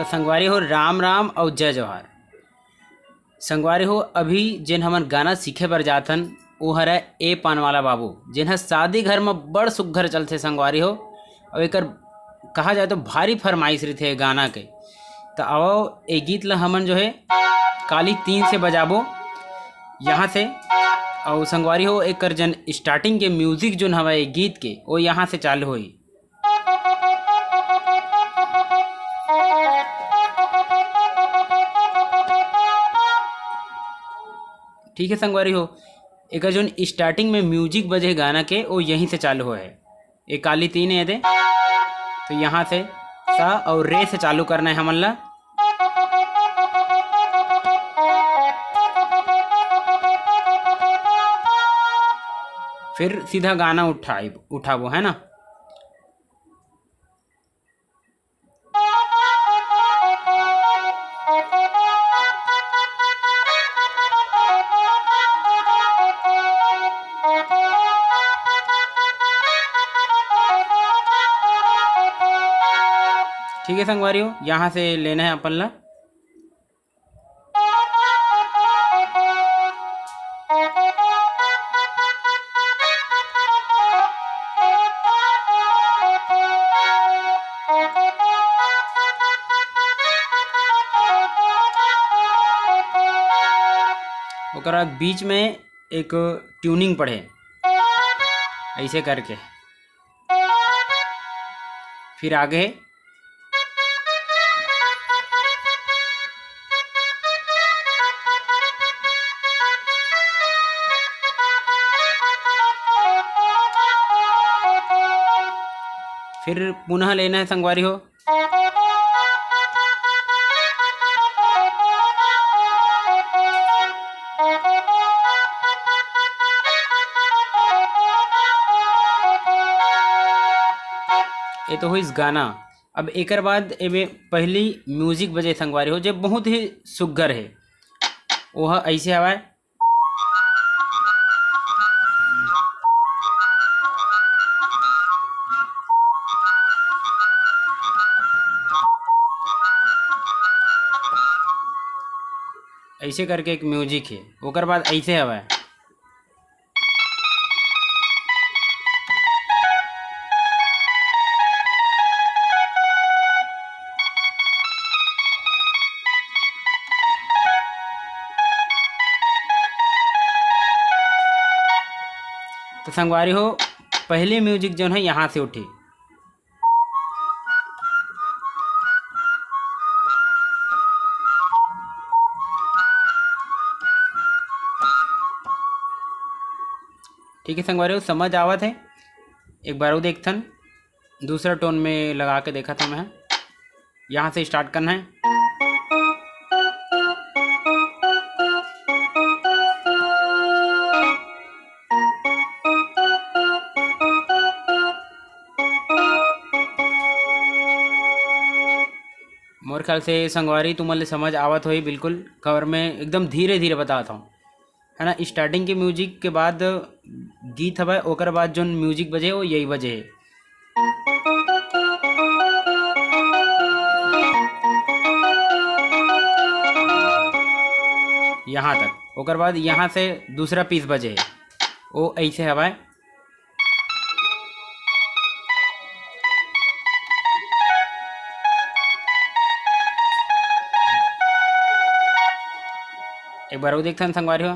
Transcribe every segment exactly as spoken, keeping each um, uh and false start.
संगवारी हो, राम राम अउ जय जोहार। संगवारी हो, अभी जेन हमन गाना सीखे बर जाथन, वो हरय ए पान वाला बाबू, जेन ह शादी घर म बड़ सुग्घर चलथे संगवारी हो, अउ एकर कहा जाए तो भारी फरमाइश रहिथे ए गाना के। त आवव, ए गीत ल हमन जो हे काली तीन से बजाबो यहाँ से। अउ संगवारी हो, एकर जन starting के music जोन हवय ए गीत के, वो यहाँ से चालू होही। ठीक है संगवारी हो, एकर जोन starting में music बजे गाना के, वो यहीं से चालू होय है। ये काली तीन है दे, तो यहाँ से सा और रे से चालू करना है हमन ला। फिर सीधा गाना उठाई, उठाबो, है ना। ठीक है संगवारी हो, यहाँ से लेना है अपन ला। ओकर बाद बीच में एक tuning पड़े, ऐसे करके, फिर आगे फिर पुनः लेना है संगवारी हो। ये तो होइस गाना। अब एकर बाद एमे पहली music बजे संगवारी हो, जे बहुत ही सुग्घर हे। ओह ऐसे हवय। ऐसे करके एक music हे, ओकर बाद ऐसे हवय। तो संगवारी हो, पहली music जोन है यहाँ से उठी। ठीक है संगवारी हो, समझ आवत है? एक बार वो देखथन, दूसरा tone में लगा के देखा था मैं। यहाँ से start करना है। मोर ख्याल से संगवारी तुमन ले समझ आवत होही बिल्कुल, काबर मैं एकदम धीरे धीरे बतात हूँ, है ना। Starting के music के बाद गीत हवय, ओकर बाद जोन music बजे, वो यही बजे हे। यहाँ तक, ओकर बाद यहाँ से दूसरा piece बजे हे, वो ऐसे हवय। एक बार वो देखथन संगवारी हो।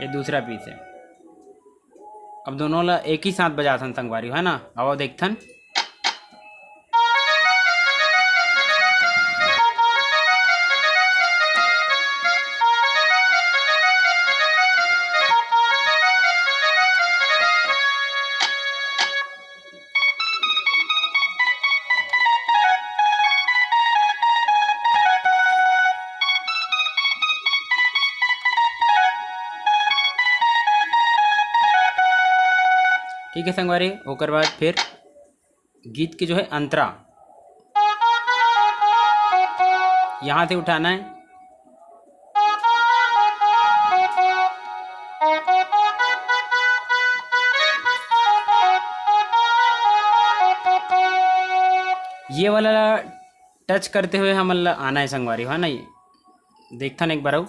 ये दूसरा piece है। अब दोनों ला एक ही साथ बजाथन संगवारी हो, है ना। अब देखथन। ठीक है संगवारी, ओकर बाद फिर गीत के जो है अंतरा यहाँ से उठाना है। ये वाला टच करते हुए हमन ला आना है संगवारी हो, है ना? ये देखथन एक बार अउ।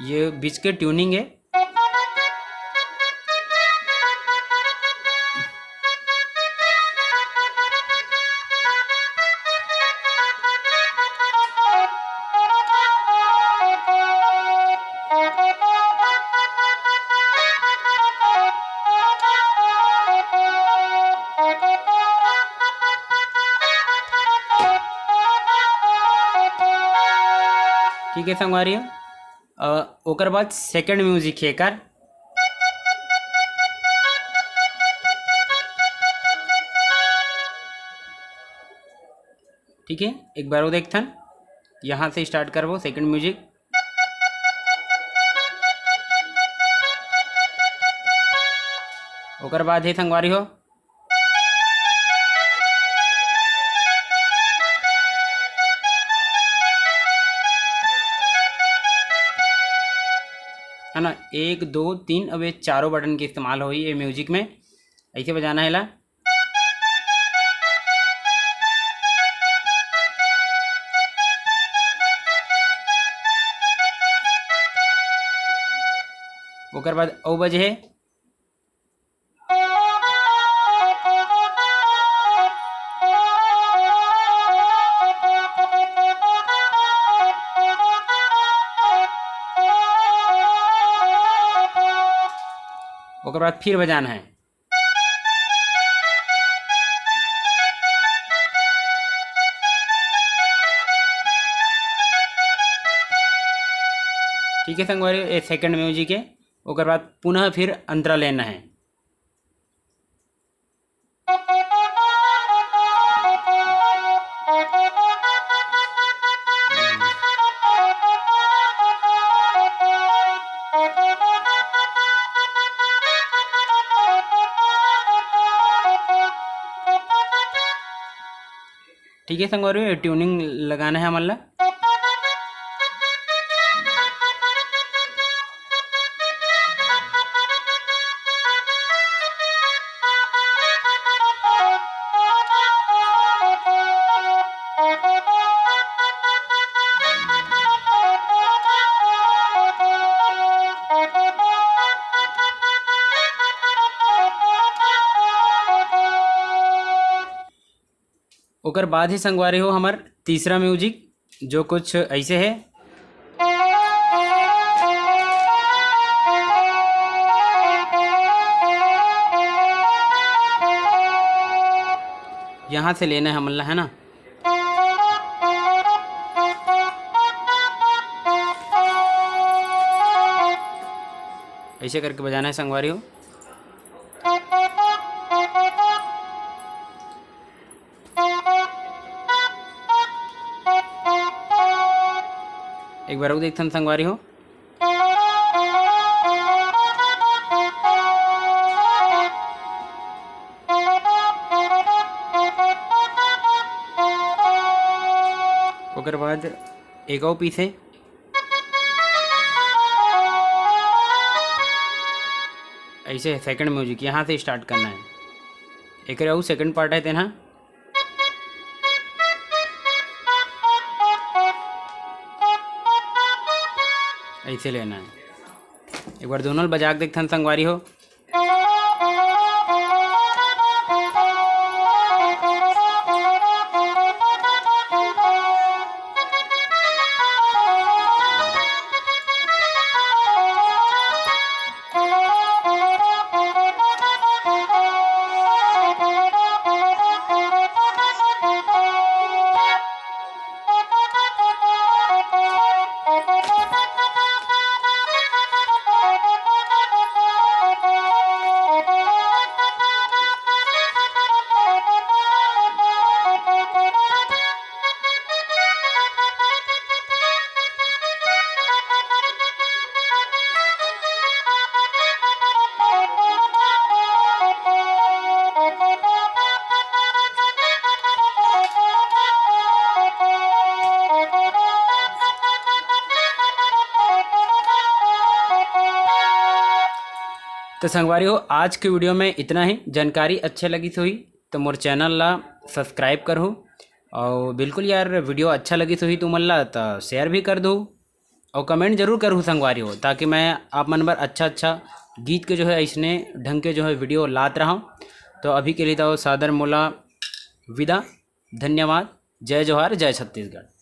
ये बीच के ट्यूनिंग है। ठीक है संगवारी हो, अ, ओकर बाद सेकंड म्यूजिक है एकर। ठीक है, एक बार वो देखथन, यहाँ से स्टार्ट करबो सेकंड म्यूजिक। ओकर बाद हे संगवारी हो, है ना, एक, दो, तीन, अब ये चारों बटन के इस्तेमाल होई ये म्यूजिक में। ऐसे बजाना है ला। ओकर बाद अउ बजे हे। ओकर बाद फिर बजाना है। ठीक है संगवारी, ये सेकंड म्यूजिक है। ओकर बाद पुनः फिर अंतरा लेना है। ठीक है संगवारी, ट्यूनिंग लगाना है हमन ला। ओकर बाद ही संगवारी हो हमर तीसरा म्यूजिक, जो कुछ ऐसे है। यहाँ से लेना है हमन ला, है ना? ऐसे करके बजाना है संगवारी हो। एक बार अउ देखथन संगवारी हो। ओकर बाद एक अउ पीस है। ऐसे सेकंड म्यूजिक यहाँ से स्टार्ट करना है। एकरे अउ सेकंड पार्ट है तेन ह। ऐसे लेना है। एक बार दोनों ल बजा के देखथन संगवारी हो। तो संगवारी हो, आज के वीडियो में इतना ही। जानकारी अच्छे लगिस होही तो मोर चैनल ला सब्सक्राइब करहू, और बिल्कुल यार, वीडियो अच्छा लगिस होही तुमन ला तो शेयर भी कर दो, और कमेंट जरूर करहू संगवारी हो, ताकि मैं आप मन बर अच्छा अच्छा गीत के जो है, ऐसने ढंग के जो है वीडियो लात रहूँ। तो अभी के लिए तो सादर मोला विदा, धन्यवाद, जय जोहार, जय छत्तीसगढ़।